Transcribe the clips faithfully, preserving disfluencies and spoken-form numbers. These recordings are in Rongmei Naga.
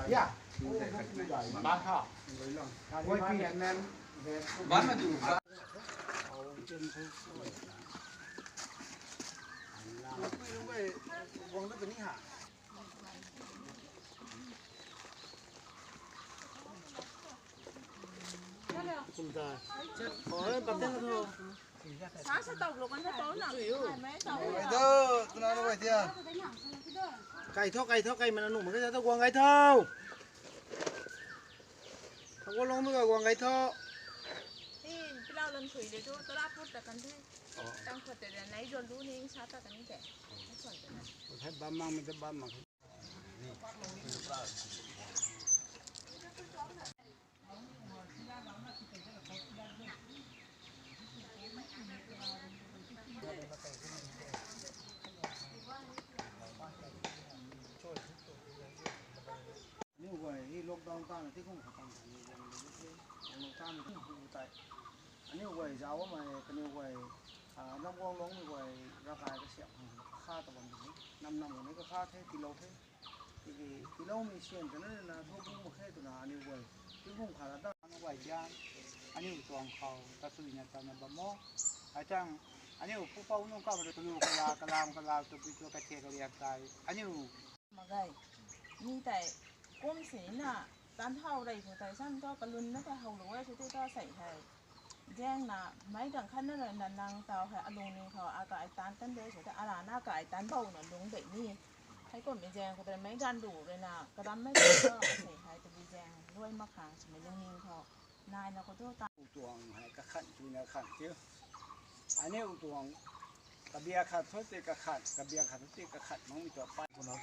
Yeah. Bán hả? Bán mà đủ. Sa sa tau lo kan sa tau na. Ai da, tuna na bai tia. Kai tho, kai tho, kai mana nu ma kai tho, guang kai tho. Tho guang long mi ka guang kai tho. Hi, pilau lan sui le tu, tara put ta kan the. Tang khot te nai jol du ni sa ta kan ni te. Hai bam mang mi te bam mang. Aniu guay hei lockdown ta na ti kum kha tang kha ni guang ni the. Lockdown ta na ti kum kha tei. Aniu guay zauc mei kaniw guay, ah, nam guang long mei guay rakai kasiam khang kha ta bam ni. Nam nam ni kakha the, tilou the. Tiki tilou mei sian ta na na thu bu mak khe twna aniu guay. Ti kum kha la ta. Aniu guay bian. Aniu tuang khou ta sui na ta na bam mo. Ai chang aniu pu pau nung kam ru tulu kala kalam kala tu bi tu ka che ka liak tai. Aniu Mak ge. Mi tei kum sini na tan thau rei khou tei sam thu kalun na tei how lu e sw tei ta sei hei. Zaeng na meic gaanv khat na rui na nang tau hei alungning khou akai tan tan de sw tei ara na kai tan bou na lung dei ni. Hei kummei zaeng khou tei meic gaanv lu rui na kadam mei tei thu asei hei tabui zaeng luai mak khang swmei lungning khou nai na khou thu ta. Tuang hei kakhat tu na khat tiu. Aniu tuang kabia khat thu tei kakhat, kabia khat thu tei kakhat makmei tuang pat. Kumna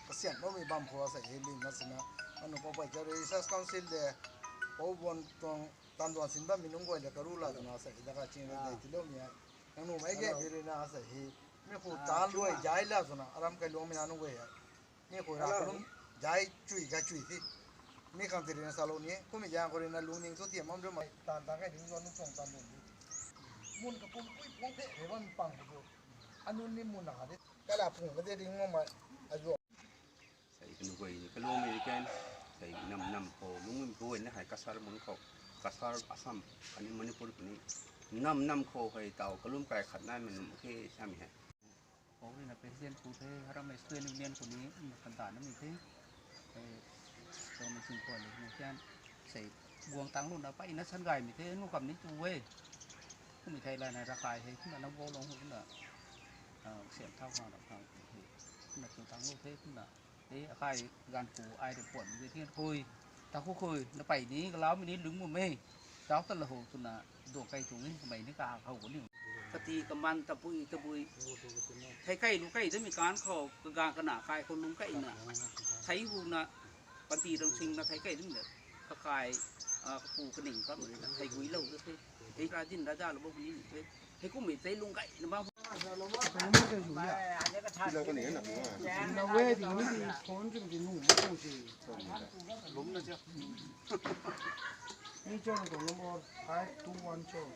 kasian bammei bam khou asei hei ling na sina. Anu pau pai ta research council de, pau buan tuang tan duan sin bammei nunc guay le karu la twna asei hei daga ching rui dei tilou ni ai. Nang nu mei ge mi rui na asei hei. Mi khou tan luai jai la twna, aram kai luang mi na nunc guay hei. Mi khou ra kalum jai chui ga chui thi. Mi khang tei rui na salou ni, kummei zaeng khou rui na lungning thu tiam mam rui mai. Tan tan kai ding zua nu tuang tan dun di. Mun kapum pui puang the, hei bam pang khou. Anun ni mun na kha di. Kala pung ka de ding mam mai. Azuak. Sei kanu guay ni kalung mei ken. Sei nam nam khou lungmei guay na hei kasar mun khou. Kasar Assam, kani Manipur kani. Nam nam khou hei tau kalum kai khat nai ma num khe sami hei. Khou rui na president pu the, haram student union khou ni, um, kan ta na mi the. Eh, so mi sing khou ni, mi kian, sei, guang tang lu na, pai na san gay mi the, nu kam ni tu e. Kum mi thei la na, rakai he, kum na, na guang long hu na, ah, siam thau khang, rakai he, kum na tu tang lu the, kum na, eh, akai gan ku, ai de puan mi the, thian khui, ta khu khui, na pai ni, ka lau mi ni, lung mu me, tau ta la hu, tu na, duak kai tu ni, kamei ni, ka hau ku ni. Kati kaman tabui tabui. Thei kai lu kai dami kan khou kagang kana kai khou lung kai na. Thei hu na panti rang sing na thei kai dami na. Kakai, ah, kapu kaning ka mari na thei gui lou da the. Thei ra din ra da lou bo ni the. Thei kum mi thei lung kai na bam. Lou e di ni di phone chum di nu ma kang si. Lum na cha. Ni chon ko number five two one chon.